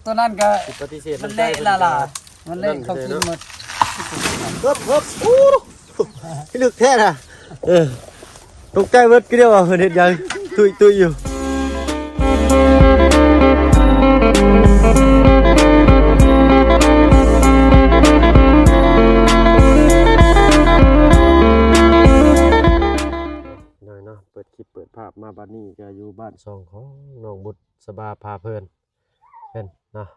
ຕົວນັ້ນກໍ ຊິປະຕິເສດ ມັນເລະລະລາ ມັນເລະ ເຂົາກິນໝົດ. ເຮີບ ເຮີບ ໂອ້ ພິລຶກແທ້ນະ. ເອີ ຕົກໃຈເບິດ ຄືດຽວວ່າເພິ່ນເຮັດຫຍັງ ຕຸ້ຍໆຢູ່. ນ້ອຍເນາະ ເປີດຄລິບເປີດພາບມາ ບັດນີ້ກໍຢູ່ບ້ານຊ່ອງຂອງນ້ອງບຸດສະບາພາເພີນ ເພິ່ນເນາະ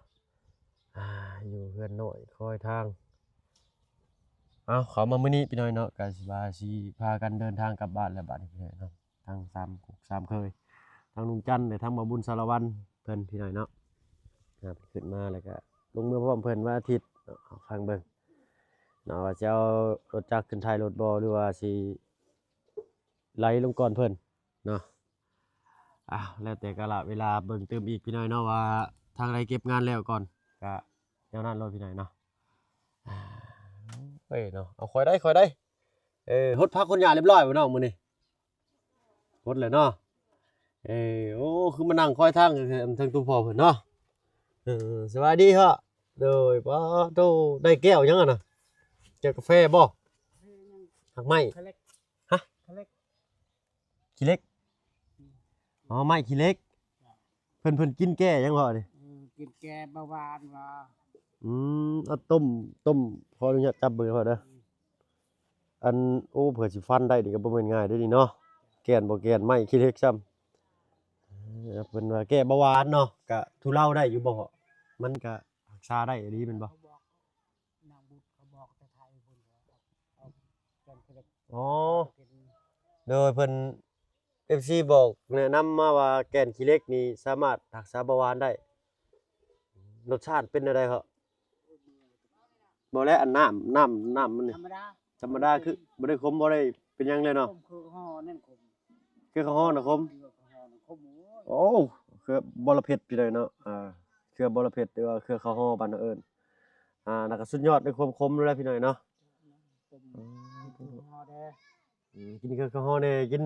ອ່າ ຢູ່ເຮືອນນ້ອຍຄອຍທາງ. ເອົາ ເຂົ້າມາມື້ນີ້ພີ່ນ້ອງເນາະ ກະຊິວ່າຊິພາກັນເດີນທາງກັບບ້ານແລ້ວ ບາດນີ້ພີ່ນ້ອງເນາະ ທັງສາມກົກສາມເຄີຍ ທັງລຸງຈັນ ແລະ ທັງບ່າວບຸນສາລະວັນເພິ່ນພີ່ນ້ອງເນາະ. ອ່າ ຂຶ້ນມາແລ້ວກະລົງເມືອພ້ອມເພິ່ນວັນອາທິດເນາະ. ເອົາ ຟັງເບິ່ງເນາະ ວ່າຊິເອົາລົດຈັກຂຶ້ນໄຖລົດບໍ່ ຫຼືວ່າຊິໄຫຼລົງກ່ອນເພິ່ນເນາະ. ອ້າວ ແລ້ວແຕ່ກາລະເວລາເບິ່ງຕື່ມອີກພີ່ນ້ອງເນາະ ວ່າທາງໃດເກັບງານແລ້ວກ່ອນ ກະແນວນັ້ນໂລດພີ່ນ້ອງເນາະ. ເອີຍເນາະ ເອົາ ຄ່ອຍໄດ້ ຄ່ອຍໄດ້. ເອີ ຫົດຜັກຫົດຫຍ້າຮຽບຮ້ອຍບໍ່ນ້ອງມື້ນີ້? ຫົດແລ້ວເນາະ. ເອີ ໂອ້ ຄືມານັ່ງຄອຍທາງເທິງຕູ້ພໍ່ເພິ່ນເນາະ. ເອີ ສະບາຍດີເນາະ. ໂດຍ ປາໂທ ໄດ້ແກ້ວຫຍັງຫັ້ນນະ? ແກ້ວກາແຟບໍ່? ຮາກໄມ້? ຮະ? ຂີ້ເຫຼັກ? ອໍ ໄມ້ຂີ້ເຫຼັກ ເພິ່ນ ເພິ່ນກິນແກ້ຫຍັງເກາະນີ້? ເອີ ກິນແກ້ເບົາຫວານວ່າ. ອືມ ເອົາຕົ້ມ ຕົ້ມ ຂໍອະນຸຍາດຈັບເບິ່ງເດີພໍ່ເດີ. ອັນ ໂອ້ ເພື່ອຊິຟັນໄດ້ນີ້ກໍບໍ່ແມ່ນງ່າຍເດ້ນີ້ເນາະ ແກ່ນບໍ່ແກ່ນ ໄມ້ຂີ້ເຫຼັກຊ້ຳ. ເອີ ເພິ່ນວ່າແກ້ເບົາຫວານເນາະ ກະທຸເລົາໄດ້ຢູ່ບໍ່? ມັນກະຮັກສາໄດ້ອີ່ຫຼີແມ່ນບໍ່? ນາງບຸດເຂົາບອກແຕ່ໄທພຸ້ນ ເອົາ ເອົາແກງຂີ້ເຫຼັກ ອໍ ກິນ. ໂດຍ ເພິ່ນ ເອັຟຊີ ບອກແນະນຳມາວ່າແກ່ນຂີ້ເຫຼັກນີ້ສາມາດຮັກສາເບົາຫວານໄດ້ ລົດຊາດເປັນແນວໃດເຄາະ? ບໍ່ແລະ ອັນນ້ຳ ນ້ຳ ນ້ຳມັນນີ້ ທຳມະດາ ທຳມະດາ ຄືບໍ່ໄດ້ຂົມ ບໍ່ໄດ້ເປັນຫຍັງເລີຍເນາະ. ຂົມ ຄືເຂົ້າຫໍ່ນັ້ນຂົມ ຄືເຂົ້າຫໍ່ນະຂົມ. ຄືເຂົ້າຫໍ່ນະຂົມ ໂອ້ຍ ໂອ້ ເຄືອບໍລະເພັດພີ່ນ້ອງເນາະ. ອ່າ ເຄືອບໍລະເພັດ ຫຼືວ່າເຄືອເຂົ້າຫໍ່ບ້ານເຮົາເອີ້ນ. ອ່າ ແລ້ວກໍສຸດຍອດໃນຄວາມຂົມແລ້ວພີ່ນ້ອງເນາະ. ອືມ ກິນເຄື່ອງເຂົ້າຫໍ່ແດ່ ກິນ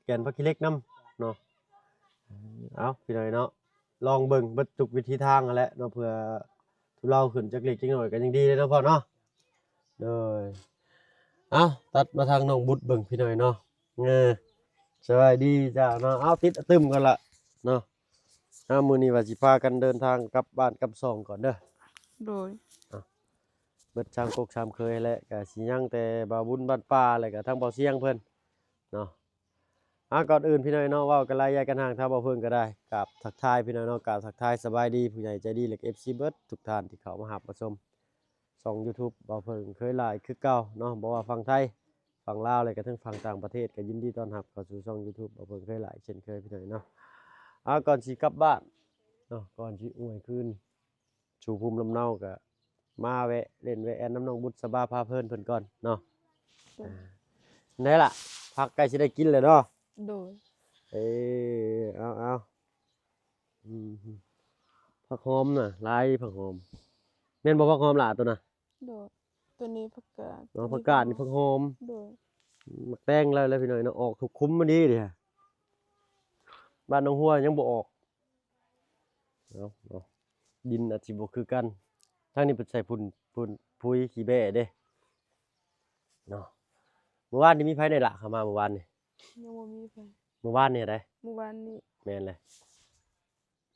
ແກງຜັກຂີ້ເຫຼັກນຳເນາະ. ເອົາ ພີ່ນ້ອງເນາະ ລອງເບິ່ງເບິດທຸກວິທີທາງຫັ້ນແຫຼະເນາະ ເພື່ອທຸເລົາຂຶ້ນຈັກເລັກຈັກນ້ອຍກໍຍັງດີເດ້ເນາະພໍ່ເນາະ. ໂດຍ ເອົາ ຕັດມາທາງນ້ອງບຸດເບິ່ງພີ່ນ້ອງເນາະ. ເອີ ສະບາຍດີເຈົ້າເນາະ. ເອົາ ຕິດອະຕຶມກັນລະເນາະ. ເອົາ ມື້ນີ້ວ່າຊິພາກັນເດີນທາງກັບບ້ານກັບຊ່ອງກ່ອນເດີ. ໂດຍ ເບິດສາມກົກສາມເຄີຍແຫຼະ ກະຊິຍັງແຕ່ບ່າວບຸນບ້ານປ່າ ແລະກະທາງບ່າວຊຽງເພິ່ນເນາະ. ອາ ກ່ອນອື່ນພີ່ນ້ອງເນາະ ເວົ້າກັນຫຼາຍຢ່າກັນຫ່າງ ທາງບ່າວເພິ່ນກໍໄດ້ກາບທັກທາຍພີ່ນ້ອງເນາະ ກາບທັກທາຍສະບາຍດີຜູ້ໃຫຍ່ໃຈດີ ແລະ ເອັຟຊີ ເບິດທຸກທ່ານທີ່ເຂົ້າມາຮັບມາຊົມຊ່ອງຢູທູບບ່າວເພິ່ນເຄີຍຫຼາຍຄືເກົ່າເນາະ. ບໍ່ວ່າຝັ່ງໄທ ຝັ່ງລາວ ແລະກະທັງຝັ່ງຕ່າງປະເທດ ກໍຍິນດີຕ້ອນຮັບເຂົ້າສູ່ຊ່ອງຢູທູບບ່າວເພິ່ນເຄີຍຫຼາຍເຊັ່ນເຄີຍພີ່ນ້ອງເນາະ. ອາ ກ່ອນຊິກັບບ້ານເນາະ ກ່ອນຊິອວຍຄືນ ສູ່ພູມລຳເນົາ ກະມາແວະຫຼິ້ນແວະແອນນຳນ້ອງບຸດສະບາພາເພີນເພິ່ນກ່ອນເນາະ. ໂດຍ ອ່າ ໄດ້ລະ ຜັກໃກ້ຊິໄດ້ກິນແລ້ວເນາະ. ໂດຍ ເອີ ເອົາໆ ອືມ ຜັກຫອມນະ ຫຼາຍຜັກຫອມ ແມ່ນບໍ່ຜັກຫອມຫຼ້າໂຕນະ? ໂດຍ ໂຕນີ້ຜັກກາດ ອໍ ຜັກກາດນີ້ຜັກຫອມ. ໂດຍ ໝາກແຕງແລ້ວ ແລ້ວພີ່ນ້ອງເນາະ ອອກທຸກຄຸ້ມມື້ນີ້ເດ ບ້ານໜອງຫົວຍັງບໍ່ອອກ. ເອົາເນາະ ດິນອາດຊິບໍ່ຄືກັນ ທາງນີ້ເພິ່ນໃສ່ຝຸ່ນ ຝຸ່ນ ປຸຍຂີ້ແບ້ເດ້ເນາະ. ມື້ວານນີ້ມີໃຜແດ່ລະເຂົ້າມາມື້ວານນີ້? ຍັງບໍ່ມີໃຜ. ມື້ວານນີ້ໃດ? ມື້ວານນີ້ ແມ່ນແຫຼະ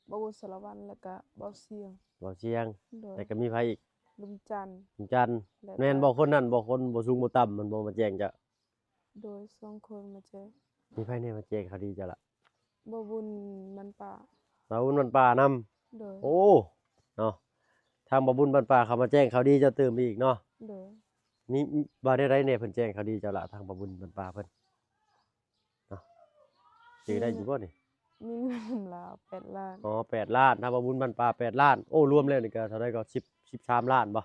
ບ່າວບຸນສາລະວັນ ແລ້ວກະບ່າວຊຽງ ບ່າວຊຽງ. ໂດຍ ແລ້ວກະມີໃຜອີກ? ລຸງຈັນ ລຸງຈັນ ແມ່ນບໍ່? ຄົນນັ້ນບໍ່ ຄົນບໍ່ສູງບໍ່ຕ່ຳ ມັນບໍ່ມາແຈ້ງເຈົ້າ? ໂດຍ ສອງຄົນມາແຈ້ງ. ມີໃຜແດ່ມາແຈ້ງຂ່າວດີເຈົ້າລະ? ບ່າວບຸນບ້ານປ່າ ບ່າວບຸນບ້ານປ່ານຳ. ໂດຍ ໂອ້ ເນາະ ທາງບ່າວບຸນບ້ານປ່າເຂົາມາແຈ້ງຂ່າວດີເຈົ້າຕື່ມອີກເນາະ. ໂດຍ ມີ ມີວ່າແນວໃດແດ່ເພິ່ນແຈ້ງຂ່າວດີເຈົ້າລະ ທາງບ່າວບຸນບ້ານປ່າເພິ່ນເນາະ? ຈື່ໄດ້ຢູ່ບໍ່ນີ້? ມີເງິນລາວແປດລ້ານ. ອໍ ແປດລ້ານ ທາງບ່າວບຸນບ້ານປ່າແປດລ້ານ. ໂອ້ ລວມແລ້ວນີ້ກະເທົ່າໃດກໍ ສິບ ສິບສາມລ້ານບໍ່?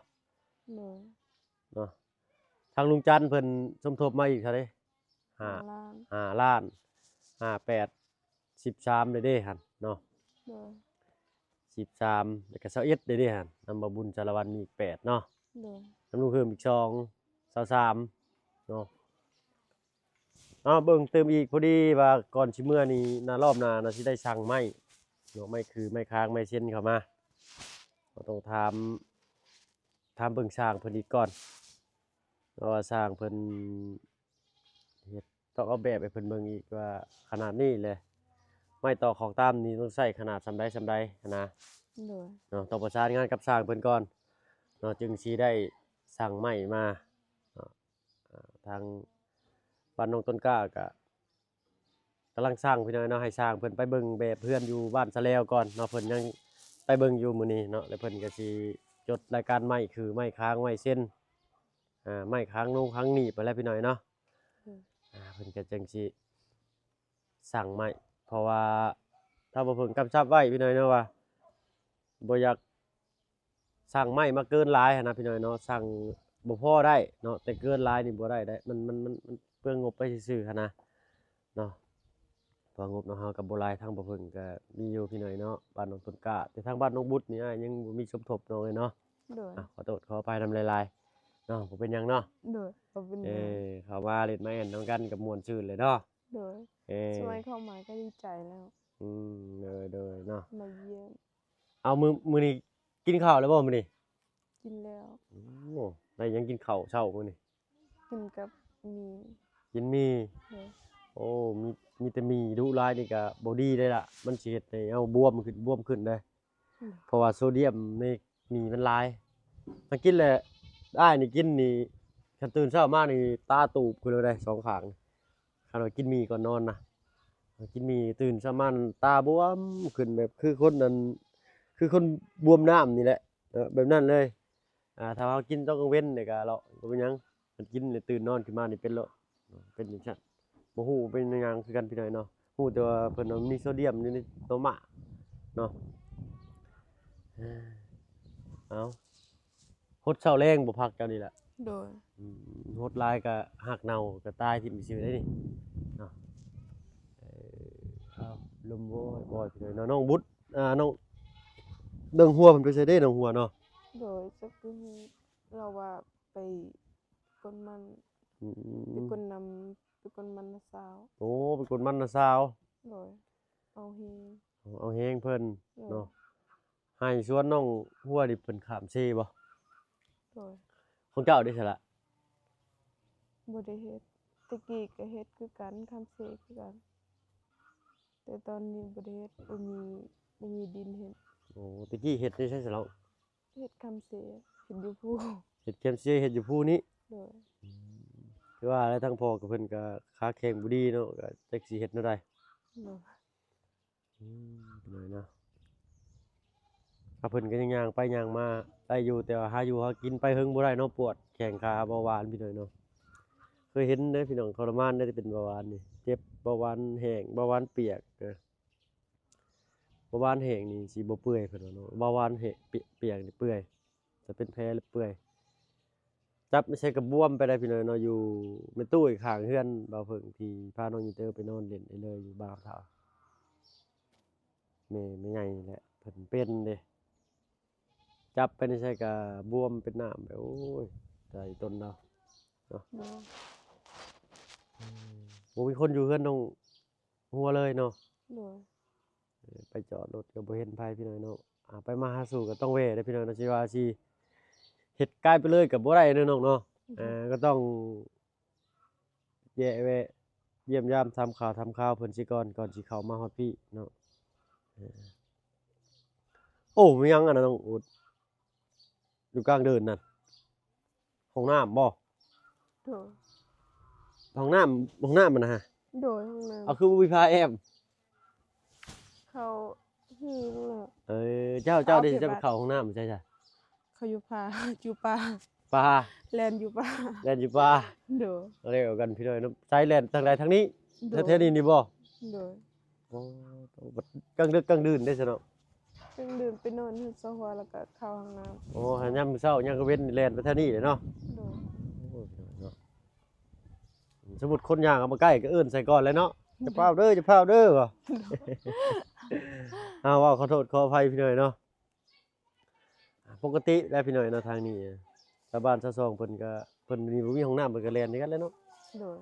ໂດຍ ເນາະ ທາງລຸງຈັນເພິ່ນສົມທົບມາອີກເທົ່າໃດ? ຫ້າ ຫ້າລ້ານ ຫ້າລ້ານ ຫ້າແປດ ສິບສາມເດ້ຫັ້ນເນາະ. ໂດຍ ສິບສາມ ແລ້ວກະຊາວເອັດເດ້ຫັ້ນ ນຳບ່າວບຸນສາລະວັນມີອີກແປດເນາະ. ໂດຍ ນຳລຸງເພີ່ມອີກສອງ ຊາວສາມເນາະ. ເອົາ ເບິ່ງຕື່ມອີກ ພໍດີວ່າກ່ອນຊິເມືອນີ້ ນະ ລອບໜ້ານະ ຊິໄດ້ສັ່ງໄມ້ເນາະ ໄມ້ຂື່ ໄມ້ຄາງ ໄມ້ເຊັນເຂົ້າມາ ກໍຕ້ອງຖາມ ຖາມເບິ່ງຊ່າງເພິ່ນອີກກ່ອນ ເພາະວ່າຊ່າງເພິ່ນເຮັດ ຕ້ອງອອກແບບໃຫ້ເພິ່ນເບິ່ງອີກວ່າຂະໜາດນີ້ແຫຼະ ໄມ້ຕອກຂອກຕາມນີ້ຕ້ອງໃຊ້ຂະໜາດສ່ຳໃດສ່ຳໃດຫັ້ນນະ ໂດຍ ເນາະ ຕ້ອງປະສານງານກັບຊ່າງເພິ່ນກ່ອນເນາະ ຈຶ່ງຊິໄດ້ສັ່ງໄມ້ມາເນາະ ອ່າ ທາງບ້ານໜອງຕົ້ນກ້າກະ ກຳລັງສ້າງ ພີ່ນ້ອງເນາະ ໃຫ້ຊ່າງເພິ່ນໄປເບິ່ງແບບເຮືອນຢູ່ບ້ານສະແລວກ່ອນເນາະ ເພິ່ນຍັງໄປເບິ່ງຢູ່ມື້ນີ້ເນາະ ແລ້ວເພິ່ນກໍຊິຈົດລາຍການໄມ້ ຄືໄມ້ຄ້າງ ໄມ້ເຊັນ ອ່າ ໄມ້ຄ້າງໂນງຄ້າງໜີບຫັ້ນແຫຼະ ພີ່ນ້ອງເນາະ ອືມ ອ່າ ເພິ່ນກໍຈັ່ງຊິສັ່ງໄມ້ ເພາະວ່າທາງບໍ່ເພິ່ງກຳຊັບໄວ້ ພີ່ນ້ອງເນາະ ວ່າບໍ່ຢາກ ສັ່ງໄມ້ມາເກີນຫຼາຍຫັ້ນນະ ພີ່ນ້ອງເນາະ ສັ່ງບໍ່ພໍໄດ້ເນາະ ແຕ່ເກີນຫຼາຍນີ້ບໍ່ໄດ້ເດ້ ມັນ ມັນ ມັນ ມັນເປືອງງົບໄປຊື່ໆຫັ້ນນະເນາະ ເພາະງົບຂອງເຮົາກໍບໍ່ຫຼາຍ ທາງບໍ່ເພິ່ງກໍມີຢູ່ ພີ່ນ້ອງເນາະ ບ້ານໜອງຕົ້ນກ້າ ແຕ່ທາງບ້ານໜອງບຸດນີ້ອ້າຍຍັງບໍ່ມີສົມທົບ ນ້ອງເອີຍເນາະ ໂດຍ ອ່ະ ຂໍໂທດຂໍອະໄພນຳຫຼາຍໆເນາະ ບໍ່ເປັນຫຍັງເນາະ ໂດຍ ບໍ່ເປັນຫຍັງ ເອີ ເຂົ້າມາຫຼິ້ນມາແອ່ນນຳກັນກໍມ່ວນຊື່ນແຫຼະເນາະ ໂດຍ ເອີ ຊ່ວຍເຂົ້າມາກໍດີໃຈແລ້ວ ອືມ ໂດຍໆເນາະ ມາຢ້ຽມ ເອົາ ມື້ ມື້ນີ້ກິນເຂົ້າແລ້ວບໍ່ມື້ນີ້? ກິນແລ້ວ ໂອ້ ໄດ້ຫຍັງກິນເຂົ້າເຊົ້າມື້ນີ້? ກິນກັບໝີ່ ກິນໝີ່ ໂດຍ ໂອ້ ມີ ມີແຕ່ໝີ່ດຸຫຼາຍນີ້ກະບໍ່ດີເດ້ລະ ມັນຊິເຮັດໃຫ້ເຮົາບວມຂຶ້ນ ບວມຂຶ້ນເດ້ ອືມ ເພາະວ່າໂຊດຽມໃນໝີ່ມັນຫຼາຍ ຖ້າກິນແລ້ວ ອ້າຍນີ້ກິນນີ້ ຄັນຕື່ນເຊົ້າມານີ້ຕາຕູບຂຶ້ນເລີຍເດ້ ສອງຂ້າງ ຄັນວ່າກິນໝີ່ກ່ອນນອນນະ ກິນໝີ່ຕື່ນເຊົ້າມາຕາບວມຂຶ້ນ ແບບຄືຄົນອັນ ຄືຄົນບວມນ້ຳນີ້ແຫຼະ ເອີ ແບບນັ້ນເລີຍ ອ່າ ຖ້າເຮົາກິນຕອນກາງເວັນນີ້ກະເລາະ ບໍ່ເປັນຫຍັງ ຄັນກິນແລ້ວຕື່ນນອນຂຶ້ນມານີ້ເປັນໂລດ ເປັນຈັ່ງຊັ້ນ ບໍ່ຮູ້ເປັນຫຍັງຄືກັນ ພີ່ນ້ອງເນາະ ຮູ້ແຕ່ວ່າເພິ່ນວ່າມີໂຊດຽມຢູ່ໃນໂຕໝາກເນາະ ເອົາ ຫົດເຊົ້າແລງບໍ່ຜັກເຈົ້ານີ້ລະ ໂດຍ ອືມ ຫົດຫຼາຍກະຮາກເນົ່າກະຕາຍຖິ້ມຊື່ໆໄດ໋ນີ້ເນາະ ເອີ ເອົາ ລົມໂວຍໆ ພີ່ນ້ອງເນາະ ນ້ອງບຸດ ອ່າ ນ້ອງ ນ້ອງຫົວເພິ່ນໄປໃສເດ້ ນ້ອງຫົວເນາະ ໂດຍ ຈັກຢູ່ ລາວວ່າໄປກົນມັນ ອືມ ໄປກົນນຳ ໄປກົນມັນນາສາວ ໂອ້ ໄປກົນມັນນາສາວ ໂດຍ ເອົາແຮງ ເອົາແຮງເພິ່ນ ໂດຍ ເນາະ ໄຮ່ສວນນ້ອງຫົວນີ້ເພິ່ນຂ້າມເຊບໍ່? ໂດຍ ຂອງເຈົ້າເດ້ສະລະ? ບໍ່ໄດ້ເຮັດ ແຕ່ກີ້ກໍເຮັດຄືກັນ ຂ້າມເຊຄືກັນ ແຕ່ຕອນນີ້ບໍ່ໄດ້ເຮັດ ບໍ່ມີ ບໍ່ມີດິນເຮັດ ໂອ້ ແຕ່ກີ້ເຮັດຢູ່ໃສສະລະ? ເຮັດຄຳເຊ ເຮັດຢູ່ພູ ເຮັດຄຳເຊ ເຮັດຢູ່ພູນີ້ ໂດຍ ອືມ ຄືວ່າແລ້ວ ທາງພໍ່ກັບເພິ່ນກໍຂາແຂງບໍ່ດີເນາະ ກໍຈັກຊິເຮັດແນວໃດ ໂດຍ ອືມ ເປັນຫຍັງເນາະ ອາ ເພິ່ນກໍຍັງຍ່າງໄປຍ່າງມາໄດ້ຢູ່ ແຕ່ວ່າຫາຢູ່ຫາກິນໄປເຫິງບໍ່ໄດ້ເນາະ ປວດແຂ້ງຂາເບົາຫວານ ພີ່ນ້ອງເນາະ ເຄີຍເຫັນເດ້ ພີ່ນ້ອງ ທໍລະມານເດ້ ເປັນເບົາຫວານນີ້ ເຈັບເບົາຫວານແຫ້ງ ເບົາຫວານປຽກ ເອີ ເບົາຫວານແຫ້ງນີ້ຊິບໍ່ເປື່ອຍ ເພິ່ນວ່າເນາະ ເບົາຫວານແຫ້ງ ປຽກ ປຽກນີ້ເປື່ອຍ ຈະເປັນແຜເປື່ອຍ ຈັບໃສ່ກະບວມໄປໄດ້ ພີ່ນ້ອງເນາະ ຢູ່ແມ່ຕູ້ຂ້າງເຮືອນບ່າວເຜິ້ງ ທີ່ພານ້ອງຍິນເຕີໄປນອນຫຼິ້ນໄອ້ເລີຍຢູ່ບ້ານເຖົ້າ ແມ່ ແມ່ໃຫຍ່ນີ້ແຫຼະ ເພິ່ນເປັນເດ້ ຈັບໄປໃນໃສກະບວມເປັນນ້ຳ ໂອ້ຍ ຕາຍຕົນລາວເນາະ ໂດຍ ອືມ ບໍ່ມີຄົນຢູ່ເຮືອນນ້ອງ ຫົວເລີຍເນາະ ໂດຍ ເອີ ໄປຈອດລົດກໍບໍ່ເຫັນໃຜ ພີ່ນ້ອງເນາະ ອ່າ ໄປມາຫາສູ່ກໍຕ້ອງແວ່ເດ້ ພີ່ນ້ອງເນາະ ຊິວ່າຊິເຮັດກາຍໄປເລີຍກໍບໍ່ໄດ້ເນາະ ນ້ອງເນາະ ອືຮຶ ເອີ ກໍຕ້ອງແວະ ແວະຢ້ຽມຢາມຖາມຂ່າວ ຖາມຂ່າວເພິ່ນຊິກ່ອນ ກ່ອນຊິເຂົ້າມາຮອດພີ້ເນາະ ເອີ ໂອ້ ມີຫຍັງອັນນັ້ນນ້ອງອຸດ? ຢູ່ກາງເດີ່ນນັ້ນ ຫ້ອງນ້ຳບໍ່? ໂດຍ ຫ້ອງນ້ຳ ຫ້ອງນ້ຳມັນນະ? ໂດຍ ຫ້ອງນ້ຳ ເອົາ ຄືບໍ່ມີຜ້າແອ້ມ? ເຂົາ ເອີ ເຈົ້າ ເຈົ້າເດ້ ເຈົ້າໄປເຂົ້າຫ້ອງນ້ຳໃສຊະ? ເຂົາຢູ່ປ່າ ຢູ່ປ່າ ປ່າ ແລ່ນຢູ່ປ່າ ແລ່ນຢູ່ປ່າ ໂດຍ ແລ້ວກັນ ພີ່ນ້ອງເນາະ ໃສແລ່ນທາງໃດ ທາງນີ້? ໂດຍ ແຖວໆນີ້ນີ້ບໍ່? ໂດຍ ໂອ້ ກາງດຶກກາງດື່ນເດ້ຊະເນາະ ກາງດື່ນໄປນອນເຮືອນຊາວຫົວ ແລ້ວກໍເຂົ້າຫ້ອງນ້ຳ ໂອ້ ຫາຍາມມື້ເຊົ້າ ຍາມກາງເວັນແລ່ນໄປແຖວນີ້ເດ້ເນາະ ໂດຍ ໂອ້ຍ ເນາະ ສົມມຸດຄົນຍ່າງເຂົ້າມາໃກ້ກໍເອີ້ນໃສ່ກ່ອນແຫຼະເນາະ ຢ່າຟ້າວເດີ ຢ່າຟ້າວເດີ ວ່າ ເຮົາເວົ້າຂໍໂທດຂໍອະໄພ ພີ່ນ້ອງເນາະ ປົກກະຕິແຫຼະ ພີ່ນ້ອງເນາະ ທາງນີ້ ຊາວບ້ານຊາວຊ່ອງເພິ່ນກໍ ເພິ່ນນີ້ບໍ່ມີຫ້ອງນ້ຳ ເພິ່ນກໍແລ່ນຄືກັນແຫຼະເນາະ ໂດຍ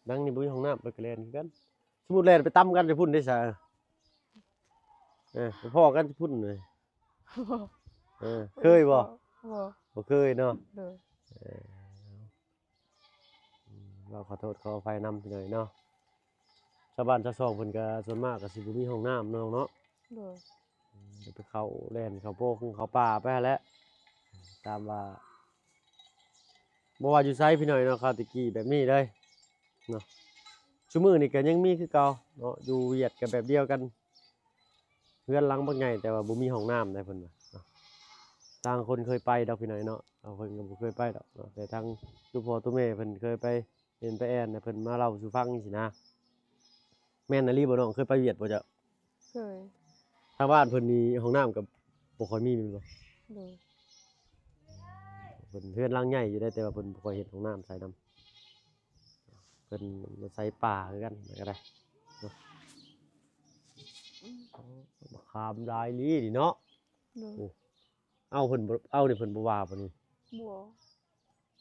ຫຼັງນີ້ບໍ່ມີຫ້ອງນ້ຳ ເພິ່ນກໍແລ່ນຄືກັນ ສົມມຸດແລ່ນໄປຕຳກັນຢູ່ພຸ້ນເດ້ຊະ ເອີ ໄປພໍ້ກັນຢູ່ພຸ້ນເລີຍ ເອີ ເຄີຍບໍ່? ບໍ່ ບໍ່ເຄີຍເນາະ. ໂດຍ ເອີ ອືມ ເວົ້າຂໍໂທດຂໍອະໄພນຳພີ່ນ້ອງເນາະ. ຊາວບ້ານຊາວຊ່ອງເພິ່ນກໍສ່ວນມາກກໍຊິບໍ່ມີຫ້ອງນ້ຳເນາະ ເນາະ. ໂດຍ ອືມ ໄປເຂົ້າແລ່ນເຂົ້າໂພງເຂົ້າປ່າໄປຫັ້ນແຫຼະ ຕາມວ່າ ບໍ່ວ່າຢູ່ໃສພີ່ນ້ອງເນາະ ຄາວແຕ່ກີ້ແບບນີ້ເລີຍເນາະ. ຊຸມື້ນີ້ກໍຍັງມີຄືເກົ່າເນາະ ຢູ່ຫວຽດກໍແບບດຽວກັນ ເຮືອນຫຼັງບັກໃຫຍ່ ແຕ່ວ່າບໍ່ມີຫ້ອງນ້ຳໃດເພິ່ນວ່າເນາະ. ຕ່າງຄົນເຄີຍໄປດອກພີ່ນ້ອງເນາະ ເຮົາເພິ່ນກໍບໍ່ເຄີຍໄປດອກເນາະ ແຕ່ທາງຕົວພໍ່ຕົວແມ່ເພິ່ນເຄີຍໄປເຫັນໄປແອ່ນ ແລ້ວເພິ່ນມາເລົ່າສູ່ຟັງຊີ້ນະ. ແມ່ນອີ່ຫຼີບໍ່ນ້ອງ? ເຄີຍໄປຫວຽດບໍ່ເຈົ້າ? ເຄີຍ. ທາງບ້ານເພິ່ນນີ້ຫ້ອງນ້ຳກໍບໍ່ຄ່ອຍມີແມ່ນບໍ່? ໂດຍ ເພິ່ນເຮືອນຫຼັງໃຫຍ່ຢູ່ເດ້ ແຕ່ວ່າເພິ່ນບໍ່ຄ່ອຍເຮັດຫ້ອງນ້ຳໃສ່ນຳ ເພິ່ນອາໄສປ່າຄືກັນກໍໄດ້ເນາະ. ບັກຂາມຫຼາຍອີ່ຫຼີນີ້ເນາະ. ໂດຍ ໂອ້ ເອົາເພິ່ນບໍ່ ເອົານີ້ເພິ່ນບໍ່ວ່າບໍ່ນີ້? ບໍ່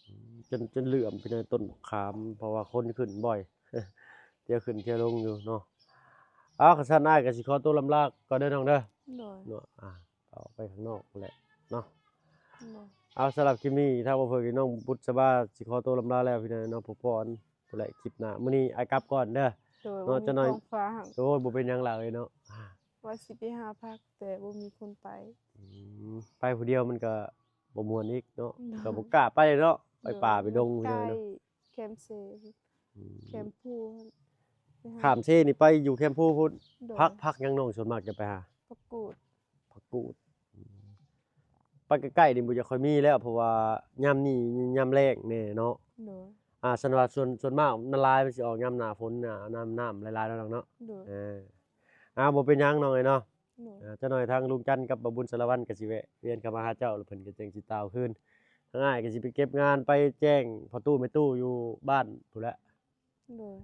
ອືມ ຈົນ ຈົນເຫຼື້ອມໄປໃນຕົ້ນບັກຂາມ ເພາະວ່າຄົນຂຶ້ນບ່ອຍ ທ່ຽວຂຶ້ນທ່ຽວລົງຢູ່ເນາະ. ເອົາ ຄັນຊັ້ນອ້າຍກໍຊິຂໍຕົວລຳລາກ່ອນເດີນ້ອງເດີ. ໂດຍ ເນາະ ອ່າ ເຂົ້າໄປຂ້າງນອກພຸ້ນແຫຼະເນາະ. ໂດຍ ເອົາ ສຳລັບຄລິບນີ້ ທາງບ່າວເຜິ້ງກັບນ້ອງບຸດສະບາຊິຂໍຕົວລຳລາແລ້ວພີ່ນ້ອງເນາະ. ພົບພໍ້ກັນພຸ້ນແຫຼະຄລິບໜ້າ ມື້ນີ້ອ້າຍກັບກ່ອນເດີ. ໂດຍ ເນາະ ຈັກໜ້ອຍ ໂອ້ຍ ບໍ່ເປັນຫຍັງຫຼາຍເນາະ ວ່າຊິໄປຫາຜັກ ແຕ່ບໍ່ມີຄົນໄປ. ອືມ ໄປຜູ້ດຽວມັນກໍ ບໍ່ມ່ວນອີກເນາະ. ໂດຍ ກໍບໍ່ກ້າໄປເນາະ ໄປປ່າໄປດົງ ໂດຍ ພີ່ນ້ອງເນາະ. ໃກ້ແຄມເຊ ອືມ ແຄມພູ ຂ້າມເຊນີ້ໄປຢູ່ແຄມພູພຸ້ນ. ໂດຍ ຜັກ ຜັກຫຍັງນ້ອງສ່ວນມາກຈະໄປຫາ? ຜັກກູດ ຜັກກູດ. ອືມ ໄປໃກ້ໆນີ້ບໍ່ຈະຄ່ອຍມີແລ້ວ ເພາະວ່າຍາມນີ້ຍາມແລ້ງແດ່ເນາະ. ໂດຍ ອ່າ ສັນວ່າສ່ວນ ສ່ວນມາກມັນຫຼາຍ ມັນຊິອອກຍາມໜ້າຝົນ ໜ້າ ນ້ຳ ນ້ຳຫຼາຍໆເນາະນ້ອງເນາະ. ໂດຍ ເອີ ອ່າ ບໍ່ເປັນຫຍັງນ້ອງເອີຍເນາະ. ໂດຍ ອ່າ ຈັກໜ້ອຍທາງລຸງຈັນກັບບ່າວບຸນສາລະວັນກໍຊິແວະວຽນເຂົ້າມາຫາເຈົ້າ ແລ້ວເພິ່ນກໍຈຶ່ງຊິຕ່າວຄືນ. ທາງອ້າຍກໍຊິໄປເກັບງານ ໄປແຈ້ງພໍ່ຕູ້ແມ່ຕູ້ຢູ່ບ້ານພຸ້ນແຫຼະ. ໂດຍ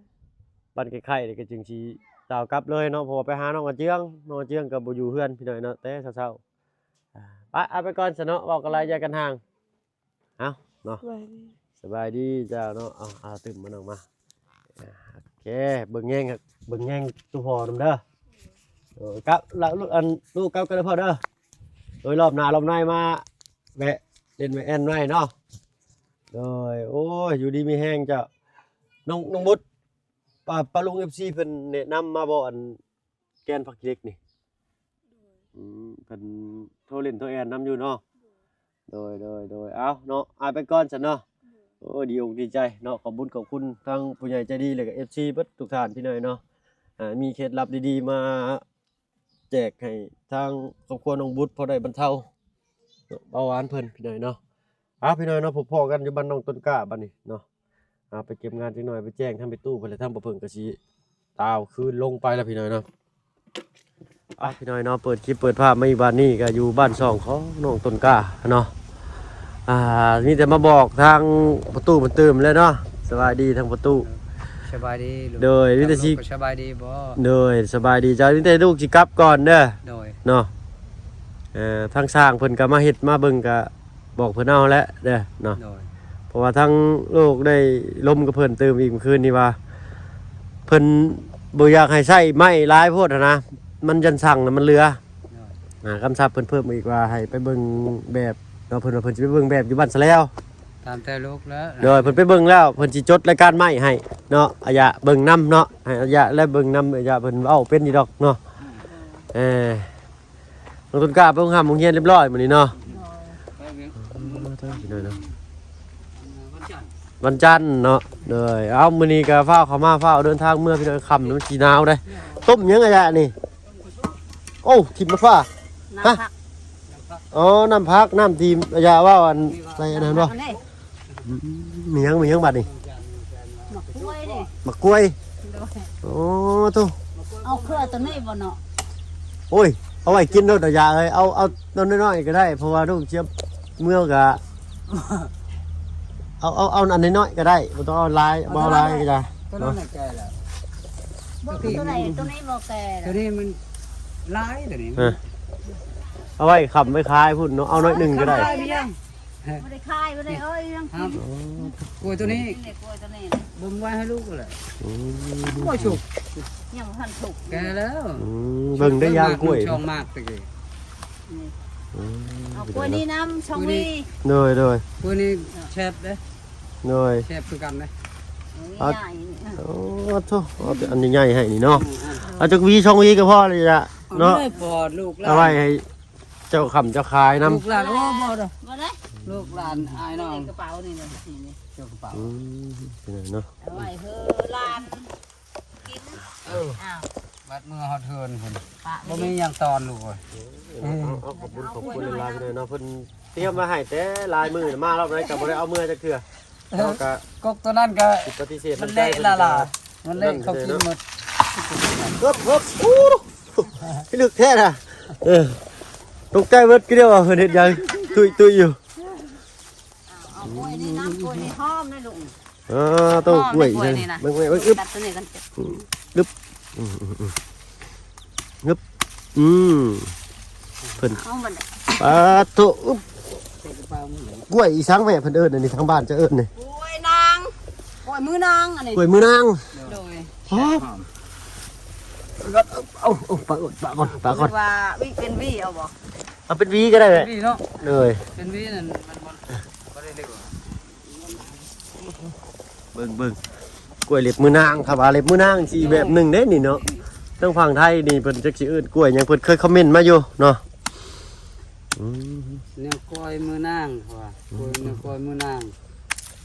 ບ້ານໃກ້ໆນີ້ກໍຈຶ່ງຊິຕ່າວກັບເລີຍເນາະ ເພາະວ່າໄປຫານ້ອງອາເຈືອງ ນ້ອງອາເຈືອງກໍບໍ່ຢູ່ເຮືອນພີ່ນ້ອງເນາະ ແຕ່ເຊົ້າໆ. ອ່າ ໄປ ເອົາໄປກ່ອນຊະເນາະ ເວົ້າກັນຫຼາຍຢ່າກັນຫ່າງ. ເອົາເນາະ ສະບາຍດີ ສະບາຍດີເຈົ້າເນາະ. ເອົາ ເອົາຕື່ມມານ້ອງມາ. ອ່າ ໂອເຄ ເບິ່ງແຍງ ເບິ່ງແຍງຕູ້ພໍ່ນຳເດີ. ເອີ ກັບລະ ລູກ ອັນ ລູກກັບກັນເດີພໍ່ເດີ. ໂດຍ ລອບໜ້າລອບໃນມາແວະເລ່ນແວະແອ່ນໃໝ່ເນາະ. ໂດຍ ໂອ້ຍ ຢູ່ດີມີແຮງເຈົ້າ. ນ້ອງ ນ້ອງບຸດ ປ້າ ປ້າລຸງ ເອັຟຊີ ເພິ່ນແນະນຳມາບໍ່ ອັນ ແກ່ນຜັກຂີ້ເຫຼັກນີ້? ໂດຍ ອືມ ເພິ່ນໂທຫຼິ້ນໂທແອ່ນນຳຢູ່ເນາະ. ໂດຍ ໂດຍ ໂດຍ ເອົາເນາະ ອ້າຍໄປກ່ອນຊັ້ນເນາະ. ໂດຍ ໂອ້ ດີອົກດີໃຈເນາະ ຂອບບຸນຂອບຄຸນທາງຜູ້ໃຫຍ່ໃຈດີ ແລ້ວກໍ ເອັຟຊີ ເບິດທຸກທ່ານພີ່ນ້ອງເນາະ. ອ່າ ມີເຄັດລັບດີໆມາແຈກໃຫ້ທາງຄອບຄົວນ້ອງບຸດ ພໍໄດ້ບັນເທົາເບົາຫວານເພິ່ນພີ່ນ້ອງເນາະ. ອ່າ ພີ່ນ້ອງເນາະ ພົບພໍ້ກັນຢູ່ບ້ານໜອງຕົ້ນກ້າບັດນີ້ເນາະ. ອ່າ ໄປເກັບງານຈັກໜ້ອຍ ໄປແຈ້ງທາງແມ່ຕູ້ເພິ່ນ ແລ້ວທາງພໍ່ເຜິ້ງກໍຊິຕ່າວຄືນລົງໄປແລ້ວພີ່ນ້ອງເນາະ. ອ່າ ພີ່ນ້ອງເນາະ ເປີດຄລິບເປີດພາບມາອີກ ບາດນີ້ກໍຢູ່ບ້ານຊ່ອງຂອງໜອງຕົ້ນກ້າເນາະ. ອ່າ ມີແຕ່ມາບອກທາງພໍ່ຕູ້ເພິ່ນຕື່ມແລ້ວເນາະ. ສະບາຍດີທາງພໍ່ຕູ້ ສະບາຍດີລູກ. ໂດຍ ມີແຕ່ຊິ ສະບາຍດີບໍ່? ໂດຍ ສະບາຍດີເຈົ້າ. ມີແຕ່ລູກຊິກັບກ່ອນເດີ. ໂດຍ ເນາະ. ເອີ ທາງຊ່າງເພິ່ນກໍມາເຮັດມາເບິ່ງ ກໍບອກເພິ່ນເອົາແຫຼະເດີເນາະ. ໂດຍ ເພາະວ່າທາງລູກໄດ້ລົມກັບເພິ່ນຕື່ມອີກມື້ຄືນນີ້ວ່າ ເພິ່ນບໍ່ຢາກໃຫ້ໃຊ້ໄມ້ຫຼາຍໂພດຫັ້ນນະ ມັນຢ້ານຊັງນະ ມັນເຫຼືອ. ໂດຍ ອ່າ ຄຳສັບເພິ່ນເພີ່ມອີກວ່າໃຫ້ໄປເບິ່ງແບບເນາະ ເພິ່ນວ່າເພິ່ນຊິໄປເບິ່ງແບບຢູ່ບ້ານສະແລວ. ຕາມແຕ່ລູກແລ້ວ. ໂດຍ ເພິ່ນໄປເບິ່ງແລ້ວ ເພິ່ນຊິຈົດລາຍການໄມ້ໃຫ້ເນາະ ອາຢະເບິ່ງນຳເນາະ ໃຫ້ອາຢະແລະເບິ່ງນຳ ອາຢະເພິ່ນເວົ້າເປັນຢູ່ດອກເນາະ. ເອີ ນ້ອງຕົ້ນກ້າໄປໂຮງຮ່ຳໂຮງຮຽນຮຽບຮ້ອຍມື້ນີ້ເນາະ. ໂດຍ ເອີ ເນາະ ວັນຈັນເນາະ. ໂດຍ ເອົາ ມື້ນີ້ກໍຟ້າວເຂົ້າມາ ຟ້າວເດີນທາງເມືອ ພີ່ນ້ອງ ຄ່ຳແລ້ວມັນຊິໜາວເດ້. ຕົ້ມຫຍັງອາຢະນີ້? ໂອ້ ຖິ້ມມາຟ້າ. ຮະ? ອໍ ນ້ຳຜັກ ນ້ຳທີ່ອາຢະເວົ້າ ອັນ ໃສ່ອັນນັ້ນບໍ່? ອືມ ມີຫຍັງ ມີຫຍັງບັດນີ້? ໝາກກ້ວຍນີ້ ໝາກກ້ວຍ. ໂດຍ ໂອ້ ໂທ້ ເອົາເຄືອຕົວນີ້ບໍ່ເນາະ? ໂອ້ຍ ເອົາໄວ້ກິນໂລດອາຢະເອີຍ. ເອົາ ເອົາຕົ້ນນ້ອຍໆກໍໄດ້ ເພາະວ່າລູກຈຽບເມືອກະ ເອົາ ເອົາ ເອົາອັນນ້ອຍໆກໍໄດ້ ບໍ່ຕ້ອງເອົາຫຼາຍ ບໍ່ເອົາຫຼາຍກໍໄດ້. ຕົວນັ້ນແກ່ແລ້ວ. ບໍ່ ຕົວໃດ ຕົວນີ້ບໍ່ແກ່ແລ້ວ ຕົວນີ້ມັນຫຼາຍ ຕົວນີ້. ເອີ ເອົາໄວ້ຄ້ຳໄວ້ຂາຍພຸ້ນເນາະ ເອົາໜ້ອຍໜຶ່ງກໍໄດ້. ຂາຍໄປຍັງ? ບໍ່ໄດ້ຂາຍ ບໍ່ໄດ້ເອົາຫຍັງກິນ. ກ້ວຍຕົວນີ້ ນີ້ແຫຼະ ກ້ວຍຕົວນີ້ ເບິ່ງໄວ້ໃຫ້ລູກແຫຼະ. ອືມ ບໍ່ສຸກ ຍັງບໍ່ທັນສຸກ ແກ່ແລ້ວ. ອືມ ເບິ່ງໄດ້ຍາມກ້ວຍ ສອງໝາກຕະກີ້ນີ້. ອືມ ເອົາ ກົວນີ້ນຳ ຊ່ອງວີ ໂດຍ ໂດຍ ກົວນີ້ແຊບເດ້ ໂດຍ ແຊບຄືກັນເດ້ ເອົາ ໂອ້ໂທ້ ເອົາແຕ່ອັນໃຫຍ່ໆໃຫ້ນີ້ເນາະ ອືມໆ ເອົາຈັກວີ ຊ່ອງວີກໍພໍແລ້ວລະເນາະ ເອົາໄວ້ໃຫ້ເຈົ້າຄ້າເຈົ້າຂາຍນຳ ລູກຫຼານ ໂອ້ ບໍ່ດອກ ບໍ່ໄດ້ ລູກຫຼານອ້າຍນ້ອງ ໃນກະເປົານີ້ນະ ເຈົ້າກະເປົາ ອືມ ເປັນຫຍັງເນາະ ເອົາໄວ້ເຮີຫຼານ ກິນ ເອີ ອ້າວ ບັດເມືອຮອດເຮືອນພຸ້ນ ປະ ບໍ່ມີຫຍັງຕອນລູກເອີຍ ເອີ ເອົາ ເອົາ ຂອບຄຸນ ຂອບຄຸນຫຼາຍໆເດີເນາະ ເພິ່ນຕຽມມາໃຫ້ແຕ່ຫຼາຍມື້ ມາຮອບໃດກໍບໍ່ໄດ້ເອົາເມືອຈັກເທື່ອ ເອີ ເຮົາກໍ ກົກຕົວນັ້ນກໍ ຊິປະຕິເສດ ມັນເລະລະລາ ມັນເລະ ເຂົາກິນໝົດ ເອີ ໂອ້ ພິລຶກແທ້ນະ ເອີ ຕົກໃຈເບິດ ຄືດຽວວ່າເພິ່ນເຮັດຫຍັງ ຕຸ້ຍໆຢູ່ ເອົາ ເອົາກ້ວຍນີ້ນຳ ກ້ວຍນີ້ຫອມນະລຸງ ເອີ ໂຕ ຫອມ ກ້ວຍ ກ້ວຍນີ້ນະ ເບິ່ງ ເບິ່ງ ເບິ່ງ ອຶບ ຕັດຕົວນີ້ກ່ອນ ອືມ ອຶບ ອືມ ອືມ ອືມ ອຶບ ອືມ ເພິ່ນ ເອົາມັນ ປາດໂທ ອຶບ ໃສ່ກະເປົາມື້ນີ້ ກ້ວຍອີສັງແມ່ ເພິ່ນເອີ້ນອັນນີ້ ທາງບ້ານຈະເອີ້ນນີ້ ກ້ວຍນາງ ກ້ວຍມືນາງ ອັນນີ້ ກ້ວຍມືນາງ ໂດຍ ຫອມ ເອົາ ເອົາ ປະກ່ອນ ປະກ່ອນ ປະກ່ອນ ວ່າວິ ເປັນວີເອົາບໍ່ ເອົາເປັນວີກໍໄດ້ແຫຼະ ເປັນວີເນາະ ໂດຍ ເປັນວີນັ້ນມັນ ມັນບໍ່ໄດ້ເລັກ ເບິ່ງ ເບິ່ງ ກ້ວຍເລັບມືນາງ ຖ້າວ່າເລັບມືນາງຊິອີກແບບໜຶ່ງເດ້ນີ້ເນາະ ທາງຝັ່ງໄທນີ້ເພິ່ນຈັກຊິເອີ້ນກ້ວຍຫຍັງ ເພິ່ນເຄີຍຄອມເມັນມາຢູ່ເນາະ ອືມ ແນວກ້ອຍມືນາງ ເຂົາວ່າ ອືມ ກ້ວຍ ແນວກ້ອຍມືນາງ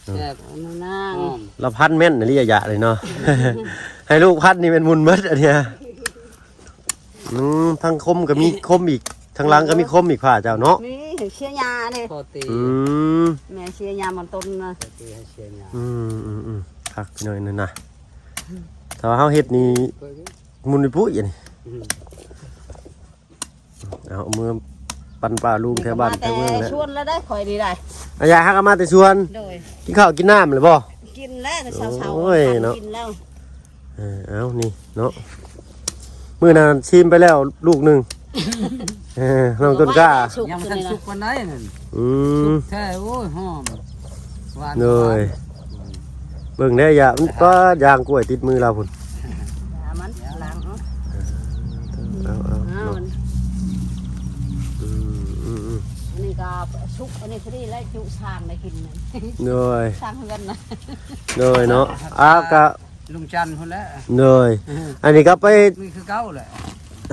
ເອີ ແຊບ ກ້ອຍມືນາງ ຫອມ ລະພັນແມ່ນອີ່ຫຼີອາຍະນີ້ເນາະ ໃຫ້ລູກພັນນີ້ແມ່ນໝຸນເບິດອັນເນີ້ຍ. ອືມ ທາງຄົມກໍມີຄົມອີກ ທາງຫຼັງກໍມີຄົມອີກ ພ້າເຈົ້າເນາະ ມີໃຫ້ເຊຍຫຍ້າເດ້ ພໍຕີ ອືມ ແມ່ເຊຍຫຍ້າມັນຕົ້ນນະ ພໍຕີໃຫ້ເຊຍຫຍ້າ ອືມໆໆ ຄັກພີ່ນ້ອງເອີຍນະ ຖ້າວ່າເຮົາເຮັດນີ້ ໝຸ່ນປຸ້ຍໆ ອັນນີ້ ອືມ ເອົາເມືອປັນປ້າລຸງແຖວບ້ານແຖວເມືອງແຫຼະ ຊວນລະໄດ້ ຂ້ອຍນີ້ໄດ້ ອາຍາ ຫາກເອົາມາແຕ່ສວນ ໂດຍ ກິນເຂົ້າກິນນ້ຳແລ້ວບໍ່? ກິນແລ້ວ ແຕ່ເຊົ້າໆ ໂອ້ຍເນາະ ກິນແລ້ວ ເອີ ເອົານີ້ເນາະ ມື້ນັ້ນຊີມໄປແລ້ວລູກໜຶ່ງ ເອີ ນ້ອງຕົ້ນກ້າ ຍັງບໍ່ທັນສຸກປານໃດນັ້ນ ອືມ ສຸກແທ້ ໂອ້ຍ ຫອມ ຫວານ ໂດຍ ຫວານ ເບິ່ງແດ່ ຢາ ມັນປາດຢາງກ້ວຍຕິດມືລາວພຸ້ນ ຢາມັນ ລ້າງເອົາ ເອົາ ເອົາ ເອົາ ເນາະ ອືມ ອືມ ອັນນີ້ກໍສຸກ ອັນນີ້ພໍດີແລ້ວ ຈຸຊ່າງໄດ້ກິນ ໂດຍ ຊ່າງເຮືອນນະ ໂດຍເນາະ ອ້າວ ກະ ລຸງຈັນພຸ້ນແຫຼະ ໂດຍ ອັນນີ້ກໍໄປ ນີ້ຄືເກົ່າແຫຼະ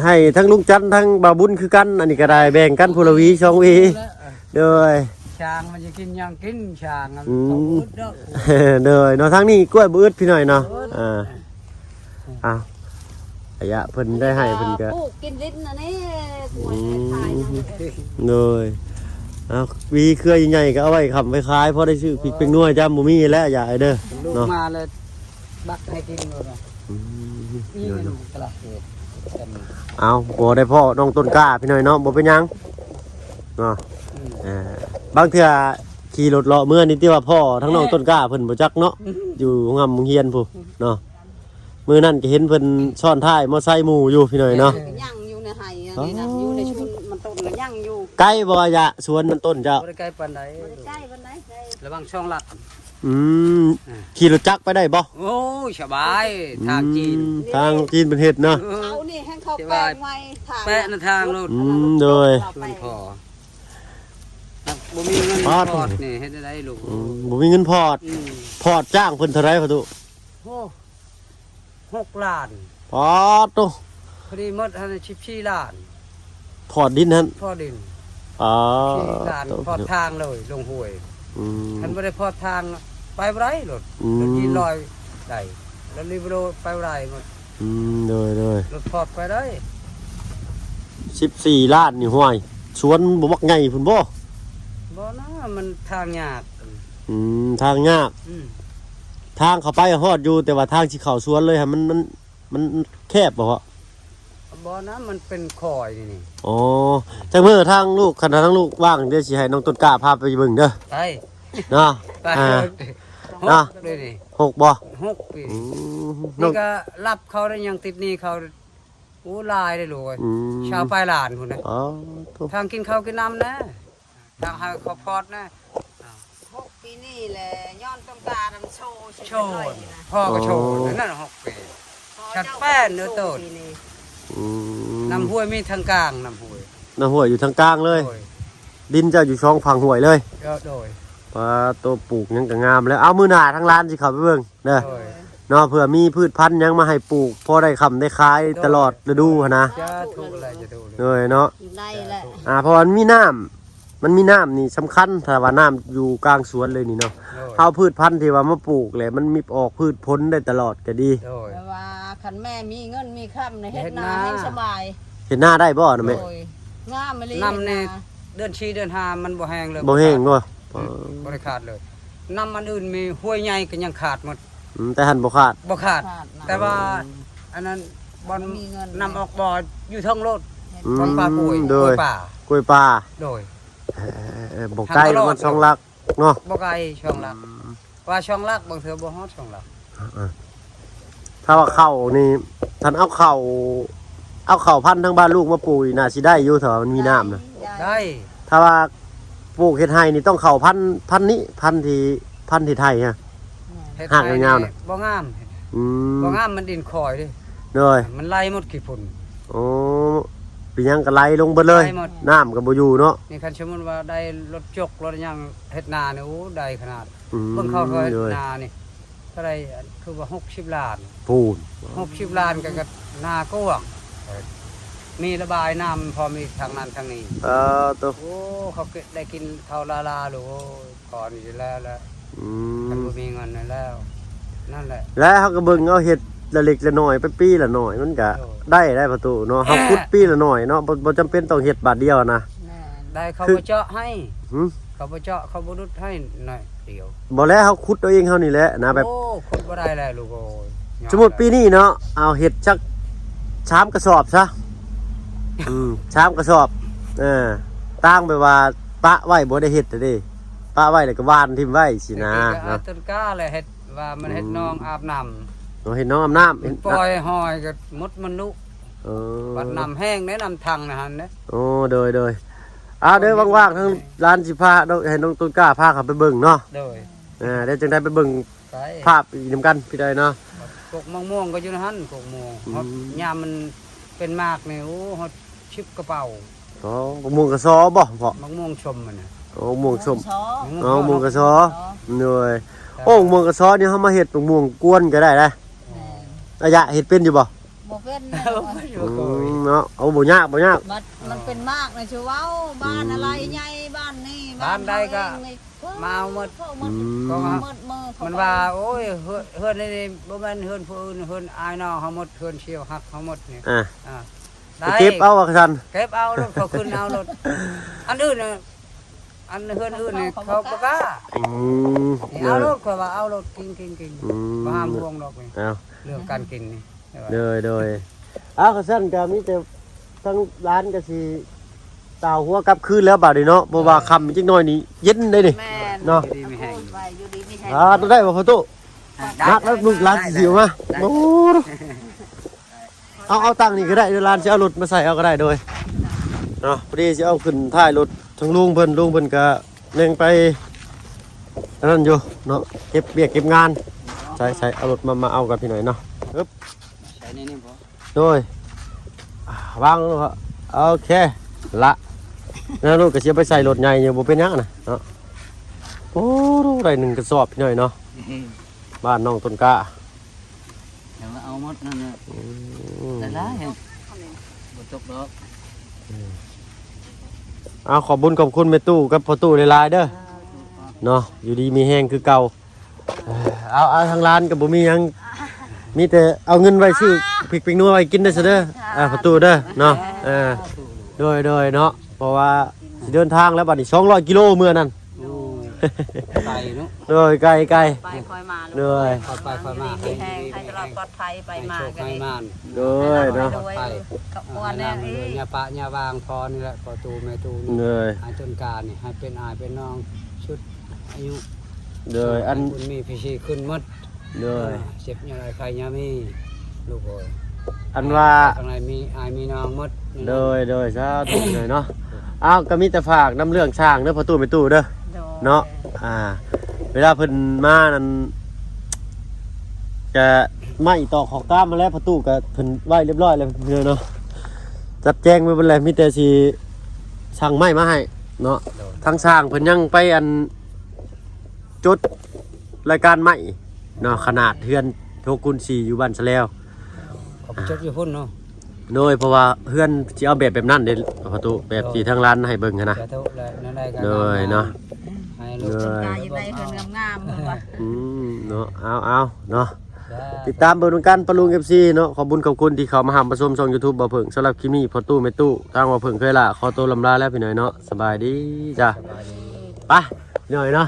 ໃຫ້ທັງລຸງຈັນທັງບ່າວບຸນຄືກັນ ອັນນີ້ກໍໄດ້ແບ່ງກັນຜູ້ລະຫວີສອງຫວີ ແຫຼະ ໂດຍ ຊ່າງມັນຈະກິນຫຍັງກິນ ຊ່າງ ອືມ ບໍ່ອຶດດອກ ໂດຍເນາະ ທາງນີ້ກ້ວຍບໍ່ອຶດພີ່ນ້ອງເນາະ ບໍ່ອຶດ ອ່າ ອ້າວ ອາຍະເພິ່ນໄດ້ໃຫ້ເພິ່ນກໍ ປູກກິນຫຼິ້ນອັນນີ້ ອືມ ຂາຍນຳ ໂດຍ ເອົາ ຫວີເຄືອໃຫຍ່ໆກໍເອົາໄວ້ຄ້ຳໄວ້ຂາຍ ພໍໄດ້ຊື້ພິກເປັກນົວຈ້ຳບໍ່ມີແລ້ວ ອາຍະເດີ ລູກ ເນາະ ມາແລ້ວ ບັກໃຫ້ກິນໂລດເນາະ ອືມ ນີ້ແມ່ນຕະຫຼາດເຂດ ເອົາ ບໍ່ໄດ້ພໍ້ນ້ອງຕົ້ນກ້າພີ່ນ້ອງເນາະ ບໍ່ເປັນຫຍັງເນາະ ອືມ ເອີ ບາງເທື່ອຂີ່ລົດເລາະເມືອນີ້ ຕິວ່າພໍ້ທັງນ້ອງ ເອີ ຕົ້ນກ້າເພິ່ນບໍ່ຈັກເນາະ ອືມ ຢູ່ໂຮງຮ່ຳໂຮງຮຽນພຸ້ນເນາະ ມື້ນັ້ນກໍເຫັນເພິ່ນຊ້ອນທ້າຍມໍໄຊໝູ່ຢູ່ພີ່ນ້ອງເນາະ ເອີ ຍັງຢູ່ໃນໄຮ່ອັນນີ້ນະ ອໍ ຢູ່ໃນສວນມັນຕົ້ນກໍຍັງຢູ່ ໄກບໍ່ ອາຍະ ສວນມັນຕົ້ນເຈົ້າ? ບໍ່ໄດ້ໄກປານໃດ ບໍ່ໄດ້ໄກປານໃດ ລະຫວ່າງຊ່ອງລັດ ອືມ ອ່າ ຂີ່ລົດຈັກໄປໄດ້ບໍ່? ໂອ້ຍ ສະບາຍ ທາງຈີນ ອືມ ທາງຈີນເພິ່ນເຮັດເນາະ ເອີ ເຂົານີ້ແຮ່ງເຂົາແປງໃໝ່ ທາງ ແປະນະທາງໂລດ ອືມ ໂດຍ ມັນພໍ ບໍ່ມີເງິນ ອໍ ພອດນີ້ ເຮັດໄດ້ໃດລູກ ອືມ ບໍ່ມີເງິນພອດ ອືມ ພອດຈ້າງເພິ່ນເທົ່າໃດພໍ່ຕູ້? ໂອ້ ຫົກລ້ານ ປາດໂທ້ ພໍດີໝົດຫັ້ນສິບສີ່ລ້ານ ພອດດິນຫັ້ນ ພອດດິນ ປາດ ສີ່ລ້ານ ໂທ້ ພອດທາງເລີຍ ລົງຫ້ວຍ ອືມ ຄັນບໍ່ໄດ້ພອດທາງ ໄປບໍ່ໄດ້ລົດ ອືມ ລົດຈີນລອຍໄດ້ ລົດລີໂວໂລໄປບໍ່ໄດ້ໝົດ ອືມ ໂດຍໆ ລົດພອດໄປໄດ້ ສິບສີ່ລ້ານນີ້ ຫ້ວຍ ສວນບໍ່ມັກໃຫຍ່ພຸ້ນບໍ່? ບໍ່ນະ ມັນທາງຍາກ ອືມ ທາງຍາກ ອືມ ທາງເຂົ້າໄປຮອດຢູ່ ແຕ່ວ່າທາງຊິເຂົ້າສວນເລີຍຫັ້ນ ມັນ ມັນ ມັນແຄບບໍ່ພໍ່? ບໍ່ນະ ມັນເປັນຄອຍນີ້ ອໍ ຈັກມື້ທາງລູກ ຄັນທາງລູກວ່າງ ດຽວຊິໃຫ້ນ້ອງຕົ້ນກ້າພາໄປເບິ່ງເດີ ໄປ ເນາະ ໄປ ອ່າ ຫົກ ເນາະ ເດ້ນີ້ ຫົກບໍ່? ຫົກປີ ອືມ ນີ້ກໍລັບເຂົາໄດ້ ຍັງຕິດໜີ້ເຂົາ ໂອ້ ຫຼາຍເດ້ລູກເອີຍ ອືມ ຊາວປາຍລ້ານພຸ້ນນະ ອໍ ທາງກິນເຂົ້າກິນນ້ຳນະ ທາງໃຫ້ເຂົາພອດນະ ຫົກປີນີ້ແຫຼະ ຍ້ອນຕ້ອງການນຳໂຊ ໂຊ ພໍ່ກໍໂຊ ອໍ ນັ້ນຫົກປີ ອໍ ຊັດແປ້ນເດີໂຕດ ອືມ ນ້ຳຫ້ວຍມີທາງກາງ ນ້ຳຫ້ວຍ ນ້ຳຫ້ວຍຢູ່ທາງກາງເລີຍ. ໂດຍ ດິນເຈົ້າຢູ່ສອງຝັ່ງຫ້ວຍເລີຍ. ເອີ ໂດຍ. ປາໂຕ ປູກຫຍັງກໍງາມແລ້ວ. ເອົາ ມື້ໜ້າທາງຫຼານຊິເຂົ້າໄປເບິ່ງເດີ. ໂດຍ. ເນາະ ເພື່ອມີພືດພັນຫຍັງມາໃຫ້ປູກ ພໍໄດ້ຄ້ຳໄດ້ຂາຍ ໂດຍ ຕະຫຼອດລະດູຫັ້ນນະ. ສາທຸ ສາທຸ ເນາະ ຢູ່ໄດ້ແຫຼະ. ອ່າ ເພາະວ່າມັນມີນ້ຳ ມັນມີນ້ຳນີ້ສຳຄັນ. ຖ້າວ່ານ້ຳຢູ່ກາງສວນເລີຍນີ້ເນາະ. ໂດຍ. ເຮົາພືດພັນທີ່ວ່າມາປູກແຫຼະ ມັນມີອອກພືດຜົນໄດ້ຕະຫຼອດກໍດີ. ໂດຍ. ແຕ່ວ່າຄັນແມ່ມີເງິນມີຄຳນະ ເຮັດນາ ເຮັດນາແຮ່ງສະບາຍ. ເຮັດນາໄດ້ບໍ່ນະແມ່? ໂດຍ. ງາມອີ່ຫຼີ. ນ້ຳນີ້ ເຮັດນາ ເດືອນສີ່ເດືອນຫ້າມັນບໍ່ແຫ້ງເລີຍ. ບໍ່ແຫ້ງບໍ່? ອືມ ບໍ່ໄດ້ຂາດເລີຍ. ນ້ຳອັນອື່ນມີ ຫ້ວຍໃຫຍ່ກໍຍັງຂາດໝົດ. ອືມ ແຕ່ຫັ້ນບໍ່ຂາດ. ບໍ່ຂາດ. ຂາດນະ ແຕ່ວ່າ ອືມ ອັນນັ້ນບ່ອນ ບໍ່ມີເງິນ ນ້ຳອອກບໍ່ຢູ່ເທິງໂລດ. ອືມ ບ່ອນປ່າກ້ວຍ. ໂດຍ. ກ້ວຍປ່າ. ກ້ວຍປ່າ. ໂດຍ. ເອີໆໆ ບໍ່ໄກ ທາງຕະຫຼອດ ປະມານສອງຫຼັກເນາະ. ບໍ່ໄກ ສອງຫຼັກ. ອືມ ວ່າສອງຫຼັກ ບາງເທື່ອບໍ່ຮອດສອງຫຼັກ. ເອີໆ ຖ້າວ່າເຂົ້ານີ້ ທ່ານເອົາເຂົ້າ ເອົາເຂົ້າພັນທາງບ້ານລູກມາປູກນີ້ ໜ້າຊິໄດ້ຢູ່ ຖ້າວ່າມັນມີນ້ຳນະ. ໄດ້ ໄດ້. ຖ້າວ່າປູກເຮັດໄຮ່ນີ້ ຕ້ອງເຂົ້າພັນ ພັນນີ້ ພັນທີ່ ພັນທີ່ໄທຮະ. ແມ່ນ. ເຮັດໄຮ່ນີ້ຫາກຍາວໆນະ ບໍ່ງາມ. ອືມ ບໍ່ງາມ ມັນດິນຂ້ອຍເດ້. ໂດຍ. ມັນໄຫຼໝົດຂີ້ຝຸ່ນ. ໂອ້ ເປັນຫຍັງກໍໄຫຼລົງເບິດເລີຍ. ໄຫຼໝົດ. ນ້ຳກໍບໍ່ຢູ່ເນາະ. ນີ້ຄັນສົມມຸດວ່າໄດ້ລົດຈົກລົດຫຍັງເຮັດນານີ້ ໂອ້ ໄດ້ຂະໜາດ. ອືມ ເບິ່ງເຂົາເຮັດ ໂດຍ ນານີ້ ເທົ່າໃດ ຄືວ່າຫົກສິບລ້ານ. ປູນ ຫົກສິບລ້ານກໍ ກໍນາກວ້າງ ມີລະບາຍນ້ຳພ້ອມອີກ ທາງນັ້ນທາງນີ້. ເອີ ໂຕ ໂອ້ ເຂົາກໍໄດ້ກິນເຂົ້າລາໆ ໂລດ. ໂອ້ຍ ຂໍນີ້ແລ້ວລະ. ອືມ ຄັນບໍ່ມີເງິນນັ້ນແລ້ວ ນັ້ນແຫຼະ. ແລ້ວເຮົາກໍເບິ່ງເອົາ ເຮັດລະເລັກລະໜ້ອຍ ໄປປີລະໜ້ອຍ ມັນກໍ ໂດຍ ໄດ້ໄດ໋ ປະຕູເນາະ. ເຮົາຂຸດປີລະໜ້ອຍເນາະ ບໍ່ ບໍ່ຈຳເປັນຕ້ອງເຮັດບາດດຽວນະ. ແມ່ນ. ໄດ້ ເຂົາບໍ່ເຈາະໃຫ້. ຫື? ເຂົາບໍ່ເຈາະ ເຂົາບໍ່ດຸດໃຫ້ໜ້ອຍດຽວ. ບໍ່ແລ້ວ ເຮົາຂຸດເອົາເອງເຮົານີ້ແຫຼະນະ ແບບ ໂອ້ ຂຸດບໍ່ໄດ້ແລ້ວລູກເອີຍ. ສົມມຸດປີນີ້ເນາະ ເອົາເຮັດຈັກສາມກະສອບຊະ. ອືມ ສາມກະສອບ. ເອີ ຕ່າງແບບວ່າປະໄວ້ ບໍ່ໄດ້ເຮັດເດ້ ປະໄວ້ແລ້ວກໍຫວ່ານຖິ້ມໄວ້ຊີ້ນະ. ເນາະ ຕົ້ນກ້າແຫຼະ ເຮັດວ່າມັນເຮັດ ອືມ ໜອງອາບນ້ຳ. ເນາະ ເຮັດໜອງອາບນ້ຳ ມັນປ່ອຍຫອຍກໍໝົດມັນດຸ. ເອີ ບັດນ້ຳແຫ້ງເດ້ ນ້ຳທັງນະຫັ້ນເດ້. ໂອ້ ໂດຍໆ. ອ່າ ເດີ ວ່າງໆ ທາງຫຼານຊິພາ ໃຫ້ນ້ອງຕົ້ນກ້າພາເຂົ້າໄປເບິ່ງເນາະ. ໂດຍ. ອ່າ ດຽວຈັ່ງໃດໄປເບິ່ງ ໄປ ພາບອີກນຳກັນ ພີ່ນ້ອງເນາະ. ກົກໝາກມ່ວງກໍຢູ່ໃນຫັ້ນ ກົກມ່ວງ. ອືມ ຮອດຍາມມັນເປັນໝາກນີ້ ໂອ້ ຮອດສິບກະເປົາ. ອໍ ໝາກມ່ວງກະຊໍບໍ່ພໍ່? ໝາກມ່ວງຊົມຫັ້ນນະ. ອໍ ໝາກມ່ວງຊົມ. ໝາກຊໍ. ອໍ ໝາກກະຊໍ. ໂດຍ. ໂອ້ ໝາກມ່ວງກະຊໍນີ້ເຮົາມາເຮັດໝາກມ່ວງກວນກໍໄດ້ນະ. ແມ່ນ. ອາຍະ ເຮັດເປັນຢູ່ບໍ່? ບໍ່ເປັນ. ອືມ ເນາະ. ເອົາ ບໍ່ຍາກ ບໍ່ຍາກ. ມັນ ມັນເປັນໝາກນະ ຊິເວົ້າ ບ້ານອະໄລໃຫຍ່ ບ້ານນີ້ ບ້ານໃດກໍ ມາເອົາໝົດ. ອືມ ເພາະວ່າມັນວ່າ ໂອ້ຍ ເຮືອນ ເຮືອນນີ້ບໍ່ແມ່ນເຮືອນຜູ້ອື່ນ ເຮືອນອ້າຍນ້ອງເຮົາໝົດ ເຮືອນສ່ຽວຮັກເຮົາໝົດນີ້. ອ່າ ອ່າ ໄດ້ ເກັບເອົາວ່າຊັ້ນ. ເກັບເອົາໂລດ ເຂົາຂຶ້ນເອົາໂລດ. ອັນອື່ນນະ ອັນເຮືອນອື່ນນີ້ເຂົາບໍ່ກ້າ. ອືມ ນີ້ເອົາໂລດ ຂ້ອຍວ່າເອົາໂລດ ກິນ ກິນ ກິນ. ອືມ ບໍ່ຫ້າມຫ່ວງດອກນີ້. ເອົາ ເລື່ອງການກິນນີ້. ໂດຍ ໂດຍ. ເອົາ ຄັນຊັ້ນກໍມີແຕ່ທາງຫຼານກໍຊິຕ່າວຫົວກັບຄືນແລ້ວບາດນີ້ເນາະ ເພາະວ່າ ເອີ ຄ່ຳອີກຈັກໜ້ອຍນີ້ເຢັນເດ້ນີ້. ແມ່ນ. ເນາະ ຢູ່ດີມີແຮງ. ໄປຢູ່ດີມີແຮງ. ອ່າ ຕ້ອງໄດ້ບໍ່ພໍ່ຕູ້? ໄດ້ ນັກແລ້ວ ໄດ້ ລູກຫຼານ ໄດ້ ຊິເອົາມາ. ໄດ້ ໂອ້ ເອົາ ເອົາຕັ້ງນີ້ກໍໄດ້ ເດີ ຫຼານຊິເອົາລົດມາໃສ່ເອົາກໍໄດ້. ໂດຍ ເນາະ ພໍດີຊິເອົາຂຶ້ນທ້າຍລົດທາງລຸງເພິ່ນ ລຸງເພິ່ນກໍຍັງໄປອັນນັ້ນຢູ່ເນາະ ເກັບວຽກເກັບງານ. ໃສ່ ໃສ່ ເອົາລົດມາ ມາເອົາກັນພີ່ນ້ອງເນາະ. ອຶບ ໃສ່ໃນນີ້ບໍ່? ໂດຍ ອ່າ ວາງລົງ. ໂອເຄລະ ແລ້ວລູກກໍຊິເອົາໄປໃສ່ລົດໃຫຍ່ຢູ່ ບໍ່ເປັນຫຍັງນະເນາະ. ໂອ້ ໄດ້ໜຶ່ງກະສອບພີ່ນ້ອງເນາະ. ບ້ານນ້ອງຕົ້ນກ້າ ແຕ່ວ່າເອົາໝົດນັ້ນນະ. ອືມ ຫຼາຍໆ ບໍ່ຕົກດອກ. ເອົາ ຂອບບຸນຂອບຄຸນແມ່ຕູ້ກັບພໍ່ຕູ້ຫຼາຍໆເດີເນາະ ຢູ່ດີມີແຮງຄືເກົ່າ. ເອີ ເອົາ ເອົາ ທາງຫຼານກໍບໍ່ມີຫຍັງ ມີແຕ່ເອົາເງິນໄວ້ຊື້ພິກແປ້ງນົວໄວ້ກິນເດີຊະເດີ. ອ່າ ພໍ່ຕູ້ເດີເນາະ. ເອີ ໂດຍ ໂດຍເນາະ ເພາະວ່າຊິເດີນທາງແລ້ວ ບັດນີ້ສອງຮ້ອຍກິໂລເມືອນັ້ນ. ໂອ້ ໄກເນາະ. ໂດຍ ໄກ ໄກ ໄປຄ່ອຍມາ. ໂດຍ ຄ່ອຍໄປຄ່ອຍມາ. ໃຫ້ ໃຫ້ຕະຫຼອດປອດໄພ ໄປມາ ໃຫ້ໂຊກໃຫ້ໝານ. ໂດຍເນາະ ປອດໄພ. ກັບຄວນແນ່ ເອີ ຢ່າປະຢ່າວາງ ພໍນີ້ແຫຼະ ພໍ່ຕູ້ແມ່ຕູ້. ໂດຍ ອ້າຍຕົ້ນກ້ານີ້ ໃຫ້ເປັນອ້າຍເປັນນ້ອງ ຊຸດອາຍຸ. ໂດຍ ອັນ ບຸນມີພີຊີຂຶ້ນໝົດ. ໂດຍ ເຈັບຍາໄລໄຂ້ຍາມີ ລູກເອີຍ. ອັນວ່າ ຂ້າງໃນມີອ້າຍມີນ້ອງໝົດ. ໂດຍ ໂດຍ ສາທຸເນາະ. ເອົາ ກໍມີແຕ່ຝາກນຳເລື່ອງຊ່າງເດີ ພໍ່ຕູ້ແມ່ຕູ້ເດີ. ໂດຍ ເນາະ ອ່າ ເວລາເພິ່ນມານັ້ນ ກະໄມ້ຕອກຂອບຕາມມາແລ້ວ ພໍ່ຕູ້ກະເພິ່ນໄວ້ລຽບຮ້ອຍແລ້ວເນາະ ຈັດແຈງໄວ້ເບິດແລ້ວ ມີແຕ່ຊິ ສັ່ງໄມ້ມາໃຫ້ເນາະ ໂດຍ ທາງຊ່າງເພິ່ນຍັງໄປອັນຈົດລາຍການໄມ້ເນາະ ຂະໜາດເຮືອນຫົກຄູນສີ່ຢູ່ບ້ານສະແລວ ເຂົາໄປຈົດຢູ່ພຸ້ນເນາະ ໂດຍ ເພາະວ່າເຮືອນຊິເອົາແບບ ແບບນັ້ນເດ້ພໍ່ຕູ້ ແບບທີ່ທາງຮ້ານໃຫ້ເບິ່ງຫັ້ນນະ ສາທຸ ແລ້ວແນວໃດກໍ ໂດຍເນາະ ໃຫ້ລູກ ໂດຍ ເພິ່ນກໍຢາກໄດ້ເຮືອນງາມໆ ເພິ່ນວ່າ ອືມ ເນາະ ເອົາໆ ເນາະ ສາທຸ ຕິດຕາມເບິ່ງນຳກັນປ້າລຸງ ເອັຟຊີ ເນາະ ຂອບບຸນຂອບຄຸນທີ່ເຂົ້າມາຮັບມາຊົມຊ່ອງ YouTube ບ່າວເຜິ້ງ ສຳລັບຄລິບນີ້ພໍ່ຕູ້ແມ່ຕູ້ ທາງບ່າວເຜິ້ງເຄີຍລາ ຂໍໂຕລ່ຳລາແລ້ວພີ່ນ້ອງເນາະ ສະບາຍດີຈ້າ ສະບາຍດີ ໄປພີ່ນ້ອງເນາະ